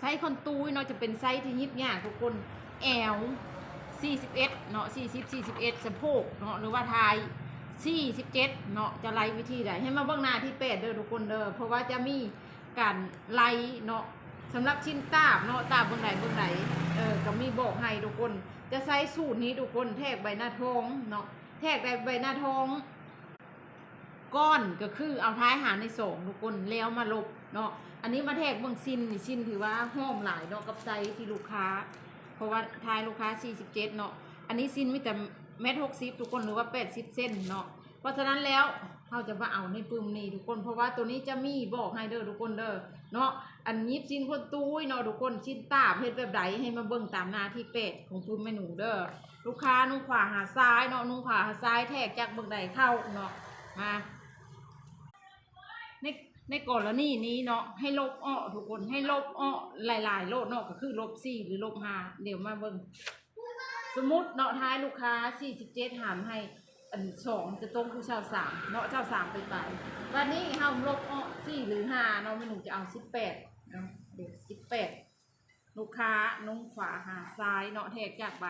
ໄຊຄົນຕຸ້ຍເນາະ ຈະເປັນໄຊທີ່ຫຍິບຍາກທຸກຄົນ ແອວສີ່ສິບເອັດເນາະ ສີ່ສິບ ສີ່ສິບເອັດ ສະໂພກເນາະ ຫຼືວ່າທ້າຍສີ່ສິບເຈັດເນາະ ຈະໄລ່ວິທີໃດ ໃຫ້ມາເບິ່ງໜ້າທີແປດເດີທຸກຄົນເດີ ເພາະວ່າຈະມີການໄລ່ເນາະ ສຳລັບຊິນຕາບເນາະ ຕາບເບິ່ງໃດເບິ່ງໃດ ເອີ ກໍມີບອກໃຫ້ທຸກຄົນ ຈະໃຊ້ສູດນີ້ທຸກຄົນ ແທກໃບໜ້າທ້ອງເນາະ ແທກໃບ ໃບໜ້າທ້ອງ ກ່ອນກໍຄືເອົາທ້າຍຫານໃນສອງທຸກຄົນ ແລ້ວມາລົບເນາະ ອັນນີ້ມາແທກເບິ່ງຊິນນີ້ ຊິນຖືວ່າຫອມຫຼາຍເນາະ ກັບໄຊທີ່ລູກຄ້າ ເພາະວ່າທ້າຍລູກຄ້າສີ່ສິບເຈັດເນາະ ອັນນີ້ຊິນມີແຕ່ແມັດຫົກສິບທຸກຄົນ ຫຼືວ່າແປດສິບເຊັນເນາະ ເພາະສະນັ້ນແລ້ວ ເຮົາຈະມາເອົາໃນປຶ້ມນີ້ທຸກຄົນ ເພາະວ່າໂຕນີ້ຈະມີບອກໃຫ້ເດີທຸກຄົນເດີເນາະ ອັນຫຍິບຊິນຄົນຕຸ້ຍເນາະທຸກຄົນ ຊິນຕາບເຮັດແບບໃດ ໃຫ້ມາເບິ່ງຕາມໜ້າທີແປດຂອງປຶ້ມແມ່ໜູເດີ ລູກຄ້ານຸ່ງຂວາຫາຊ້າຍເນາະ ນຸ່ງຂວາຫາຊ້າຍ ແທກຈາກເບິ່ງໃດເຂົ້າເນາະ ມາ ໃນ ໃນກໍລະນີນີ້ເນາະ ໃຫ້ລົບອອກທຸກຄົນ ໃຫ້ລົບອອກຫຼາຍໆໂລດເນາະ ກໍຄືລົບສີ່ ຫຼືລົບຫ້າ ດຽວມາເບິ່ງ ສົມມຸດເນາະ ທ້າຍລູກຄ້າສີ່ສິບເຈັດ ຫານໃຫ້ອັນສອງ ຈະຕົກຢູ່ຊາວສາມເນາະ ຊາວສາມປາຍໆ ບາດນີ້ເຮົາລົບອອກສີ່ ຫຼືຫ້າເນາະ ແມ່ໜູຈະເອົາສິບແປດເນາະ ເດ ສິບແປດ ລູກຄ້ານຸ່ງຂວາຫາຊ້າຍເນາະ ແທກຈາກໃບ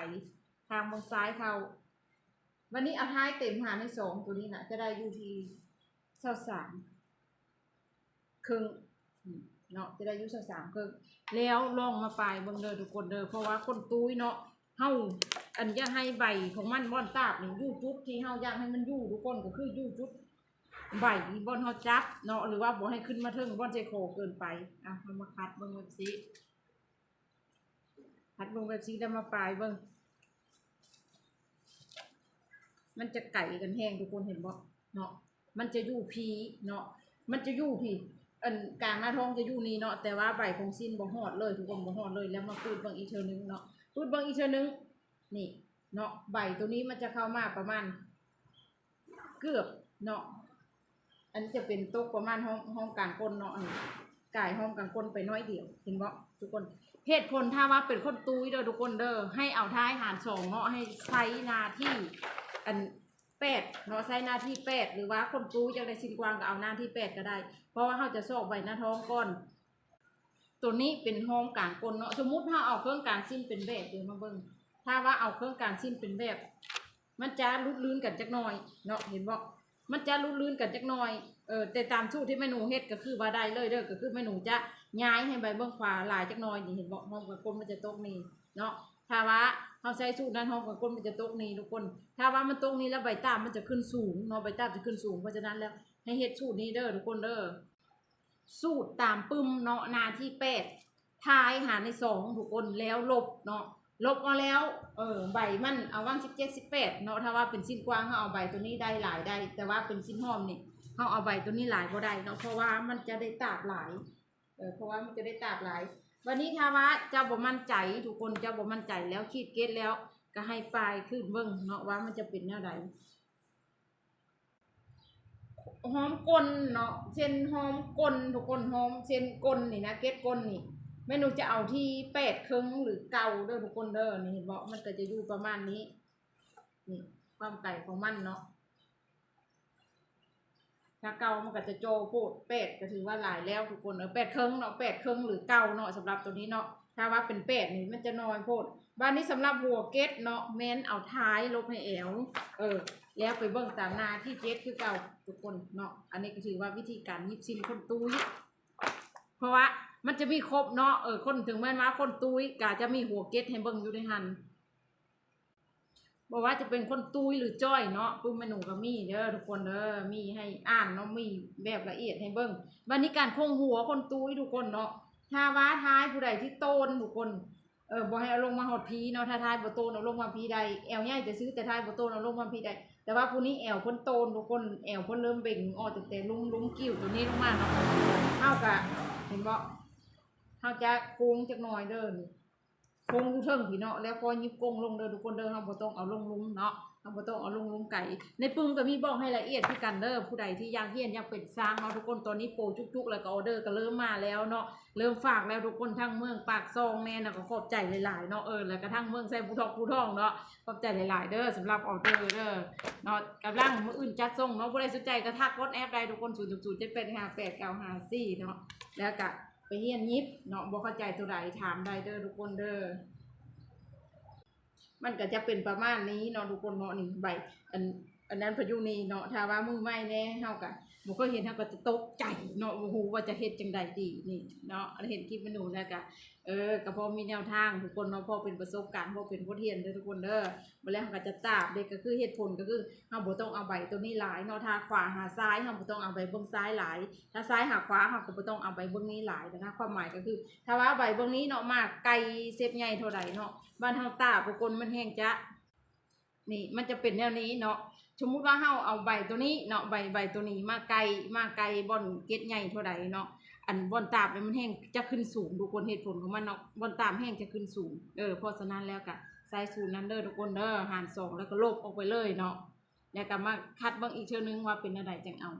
ທາງເບິ່ງຊ້າຍເຂົ້າ ບາດນີ້ເອົາທ້າຍເຕັມຫານໃນສອງ ໂຕນີ້ນະ ຈະໄດ້ຢູ່ທີ່ຊາວສາມເຄິ່ງເນາະ ຈະໄດ້ຢູ່ຊາວສາມເຄິ່ງ ແລ້ວລອງມາປາຍເບິ່ງເດີທຸກຄົນເດີ ເພາະວ່າຄົນຕຸ້ຍເນາະ ເຮົາ ອັນ ຢາກໃຫ້ໃບຂອງມັນບ່ອນຕາບນີ້ ຢູ່ຈຸດທີ່ເຮົາຢາກໃຫ້ມັນຢູ່ທຸກຄົນ ກໍຄືຢູ່ຈຸດໃບບ່ອນເຮົາຈັບເນາະ ຫຼືວ່າບໍ່ໃຫ້ຂຶ້ນມາເທິງບ່ອນໃສ່ຄໍເກີນໄປ ອ່ະ ເຮົາມາຂັດເບິ່ງແບບຊີ້ ຂັດເບິ່ງແບບຊີ້ ແລ້ວມາປາຍເບິ່ງ ມັນຈະໄກກັນແຮງທຸກຄົນເຫັນບໍ່ເນາະ ມັນຈະຢູ່ພີ້ເນາະ ມັນຈະຢູ່ພີ້ ອັນ ກາງໜ້າທ້ອງຈະຢູ່ນີ້ເນາະ ແຕ່ວ່າໃບຂອງຊິນບໍ່ຮອດເລີຍທຸກຄົນ ບໍ່ຮອດເລີຍ ແລ້ວມາປືດເບິ່ງອີກເທື່ອໜຶ່ງເນາະ ປືດເບິ່ງອີກເທື່ອໜຶ່ງ ນີ້ເນາະ ໃບໂຕນີ້ມັນຈະເຂົ້າມາປະມານ ເກືອບເນາະ ອັນນີ້ຈະເປັນຕົກປະມານຫ້ອງ ຫ້ອງກາງກົ້ນເນາະ ອັນນີ້ກາຍຫ້ອງກາງກົ້ນໄປໜ້ອຍດຽວ ເຫັນບໍ່ທຸກຄົນ ເຫດຜົນຖ້າວ່າເປັນຄົນຕຸ້ຍເດີທຸກຄົນເດີ ໃຫ້ເອົາທ້າຍຫານສອງເນາະ ໃຫ້ໃຊ້ໜ້າທີ່ອັນແປດເນາະ ໃຊ້ໜ້າທີ່ແປດ ຫຼືວ່າຄົນຕຸ້ຍຢາກໄດ້ຊິນກວ້າງກໍເອົາໜ້າທີ່ແປດກໍໄດ້ ເພາະວ່າເຮົາຈະຊອກໃບໜ້າທ້ອງກ່ອນ ໂຕນີ້ເປັນຫ້ອງກາງກົ້ນເນາະ ສົມມຸດເຮົາເອົາເຄິ່ງກາງຊິນເປັນແບບ ດຽວມາເບິ່ງ ຖ້າວ່າເອົາເຄິ່ງກາງຊິນເປັນແບບ ມັນຈະຫຼຸດລື່ນກັນຈັກໜ່ອຍເນາະ ເຫັນບໍ່ ມັນຈະຫຼຸດລື່ນກັນຈັກໜ່ອຍ ເອີ ແຕ່ຕາມສູດທີ່ແມ່ໜູເຮັດກໍຄືວ່າໄດ້ເລີຍເດີ ກໍຄືແມ່ໜູຈະຍ້າຍໃຫ້ໃບເບື້ອງຂວາຫຼາຍຈັກໜ່ອຍ ນີ້ເຫັນບໍ່ ຫ້ອງກາງກົ້ນມັນຈະຕົກນີ້ເນາະ ຖ້າວ່າເຮົາໃຊ້ສູດນັ້ນ ຫ້ອງກາງກົ້ນມັນຈະຕົກນີ້ທຸກຄົນ ຖ້າວ່າມັນຕົກນີ້ແລ້ວໃບຕາບມັນຈະຂຶ້ນສູງເນາະ ໃບຕາບຈະຂຶ້ນສູງ ເພາະສະນັ້ນແລ້ວໃຫ້ເຮັດສູດນີ້ເດີທຸກຄົນເດີ ສູດຕາມປຶ້ມເນາະ ໜ້າທີແປດ ທ້າຍຫານໃນສອງທຸກຄົນ ແລ້ວລົບເນາະ ລົບເອົາແລ້ວ ເອີ ໃບມັນເອົາຫວ່າງສິບເຈັດ ສິບແປດເນາະ ຖ້າວ່າເປັນຊິ້ນກວ້າງເຮົາເອົາໃບໂຕນີ້ໄດ້ຫຼາຍໄດ້ ແຕ່ວ່າເປັນຊິ້ນຫອມນີ້ ເຮົາເອົາໃບໂຕນີ້ຫຼາຍບໍ່ໄດ້ເນາະ ເພາະວ່າມັນຈະໄດ້ຕາບຫຼາຍ ເອີ ເພາະວ່າມັນຈະໄດ້ຕາບຫຼາຍ ບາດນີ້ຖ້າວ່າເຈົ້າບໍ່ໝັ້ນໃຈ ທຸກຄົນ ເຈົ້າບໍ່ໝັ້ນໃຈແລ້ວ ຂີດເກັດແລ້ວ ກໍໃຫ້ປາຍຄືນເບິ່ງເນາະ ວ່າມັນຈະເປັນແນວໃດ. ຫອມກົ້ນເນາະ ເຊັ່ນຫອມກົ້ນ ທຸກຄົນ ຫອມເຊັ່ນກົ້ນນີ້ນະ ເກັດກົ້ນນີ້ ແມ່ໜູຈະເອົາທີ່ແປດເຄິ່ງ ຫຼືເກົ້າເດີທຸກຄົນເດີ ນີ້ເຫັນບໍ່ ມັນກໍຈະຢູ່ປະມານນີ້ ນີ້ ຄວາມໄກຂອງມັນເນາະ ຖ້າເກົ້າມັນກໍຈະຈ່ອໂພດ ແປດກໍຖືວ່າຫຼາຍແລ້ວທຸກຄົນເອີ ແປດເຄິ່ງເນາະ ແປດເຄິ່ງ ຫຼືເກົ້າເນາະ ສຳລັບໂຕນີ້ເນາະ ຖ້າວ່າເປັນແປດນີ້ມັນຈະໜ້ອຍໂພດ ບາດນີ້ສຳລັບຫົວເກັດເນາະ ແມ່ນເອົາທ້າຍລົບໃຫ້ແອວ ເອີ ແລ້ວໄປເບິ່ງຕາມໜ້າທີເຈັດຄືເກົ່າທຸກຄົນເນາະ ອັນນີ້ກໍຖືວ່າວິທີການຫຍິບຊິ້ນຄົນຕຸ້ຍ ເພາະວ່າມັນຈະມີຄົບເນາະ ເອີ ຄົນ ເຖິງແມ່ນວ່າຄົນຕຸ້ຍກໍຈະມີຫົວເກັດໃຫ້ເບິ່ງຢູ່ໃນຫັ້ນ ບໍ່ວ່າຈະເປັນຄົນຕຸ້ຍ ຫຼື ຈ້ອຍເນາະ ປຶ້ມແມ່ໜູກໍມີເດີທຸກຄົນເດີ ມີໃຫ້ອ່ານເນາະ ມີແບບລະອຽດໃຫ້ເບິ່ງ ບາດນີ້ການໂຄ້ງຫົວຄົນຕຸ້ຍທຸກຄົນເນາະ ຖ້າວ່າທ້າຍຜູ້ໃດທີ່ໂຕນທຸກຄົນ ເອີ ບໍ່ໃຫ້ເອົາລົງມາຮອດພີ້ເນາະ ຖ້າທ້າຍບໍ່ໂຕນເອົາລົງມາພີ້ໄດ້ ແອວໃຫຍ່ແຕ່ຊື່ ແຕ່ທ້າຍບໍ່ໂຕນເອົາລົງມາພີ້ໄດ້ ແຕ່ວ່າຜູ້ນີ້ແອວເພິ່ນໂຕນທຸກຄົນ ແອວເພິ່ນເລີ່ມເບັ່ງອອກຕັ້ງແຕ່ລຸ່ມ ລຸ່ມກີ້ໂຕນີ້ລົງມາເນາະ ເຮົາກະ ເຫັນບໍ່ ເຮົາຈະໂຄ້ງຈັກໜ່ອຍເດີ ນີ້ ໂຄ້ງຢູ່ເທິງພີ້ເນາະ ແລ້ວກໍຫຍິບກົງລົງເດີທຸກຄົນເດີ ເຮົາບໍ່ຕ້ອງເອົາລົງລຸ່ມເນາະ ເຮົາບໍ່ຕ້ອງເອົາລົງລຸ່ມໄກ ໃນປຶ້ມກໍມີບອກໃຫ້ລະອຽດຄືກັນເດີ ຜູ້ໃດທີ່ຢາກຮຽນຢາກເປັນຊ່າງເນາະທຸກຄົນ ຕອນນີ້ໂປຈຸກໆ ແລ້ວກໍອໍເດີກໍເລີ່ມມາແລ້ວເນາະ ເລີ່ມຝາກແລ້ວທຸກຄົນ ທັງເມືອງປາກຊ່ອງແນ່ນະ ກໍຂອບໃຈຫຼາຍໆເນາະ ເອີ ແລ້ວກໍທັງເມືອງໄຊພູທອກພູທອງເນາະ ຂອບໃຈຫຼາຍໆເດີ ສຳລັບອໍເດີເດີເນາະ ກຳລັງມື້ອື່ນຈັດສົ່ງເນາະ ຜູ້ໃດສົນໃຈກໍທັກວັອດແອັບໄດ້ທຸກຄົນ ສູນສາມສູນເຈັດແປດຫ້າແປດເກົ້າຫ້າສີ່ເນາະ ແລ້ວກໍ ຮຽນຫຍິບເນາະ ບໍ່ເຂົ້າໃຈໂຕໃດຖາມໄດ້ເດີທຸກຄົນເດີ. ມັນກໍຈະເປັນປະມານນີ້ເນາະທຸກຄົນເນາະ ນີ້ໃບ ອັນ ອັນນັ້ນພະຍຸນີ້ເນາະ ຖ້າວ່າມືໃໝ່ແດ່ ເຮົາກໍບໍ່ເຄີຍເຮັດ ເຮົາກໍຈະຕົກໃຈເນາະ ບໍ່ຮູ້ວ່າຈະເຮັດຈັ່ງໃດດີນີ້ເນາະ. ອັນເຫັນຄລິບແມ່ນົງແລ້ວກໍ ເອີ ກໍພໍມີແນວທາງທຸກຄົນເນາະ ພໍເປັນປະສົບການ ພໍເປັນບົດຮຽນເດີທຸກຄົນເດີ. ບັດແລ້ວເຮົາກໍຈະຕາບເດ້ ກໍຄືເຫດຜົນກໍຄືເຮົາບໍ່ຕ້ອງເອົາໃບໂຕນີ້ຫຼາຍເນາະ ຖ້າຂວາຫາຊ້າຍ ເຮົາບໍ່ຕ້ອງເອົາໃບເບິ່ງຊ້າຍຫຼາຍ ຖ້າຊ້າຍຫາຂວາ ເຮົາກໍບໍ່ຕ້ອງເອົາໃບເບິ່ງນີ້ຫຼາຍ. ແຕ່ຖ້າຄວາມໝາຍກໍຄື ຖ້າວ່າໃບເບິ່ງນີ້ເນາະ ໝາກໄກ່ເຊັບໃຫຍ່ເທົ່າໃດເນາະ ບາດເຮົາຕາບທຸກຄົນ ມັນແຮ່ງຈະ ນີ້ ມັນຈະເປັນແນວນີ້ເນາະ. ສົມມຸດວ່າເຮົາເອົາໃບໂຕນີ້ເນາະ ໃບ ໃບໂຕນີ້ມາໄກ່ ມາໄກ່ບ່ອນເກັດໃຫຍ່ເທົ່າໃດເນາະ ອັນບ່ອນຕາບນີ້ມັນແຮ່ງຈະຂຶ້ນສູງທຸກຄົນ ເຫດຜົນຂອງມັນເນາະ ບ່ອນຕາບແຮ່ງຈະຂຶ້ນສູງ. ເອີ ເພາະສະນັ້ນແລ້ວກະໃຊ້ສູດນັ້ນເດີທຸກຄົນເດີ ຫານສອງ ແລ້ວກໍລົບອອກໄປເລີຍເນາະ ແລ້ວກໍມາຄັດເບິ່ງອີກເທື່ອໜຶ່ງວ່າເປັນແນວໃດຈັ່ງເອົາ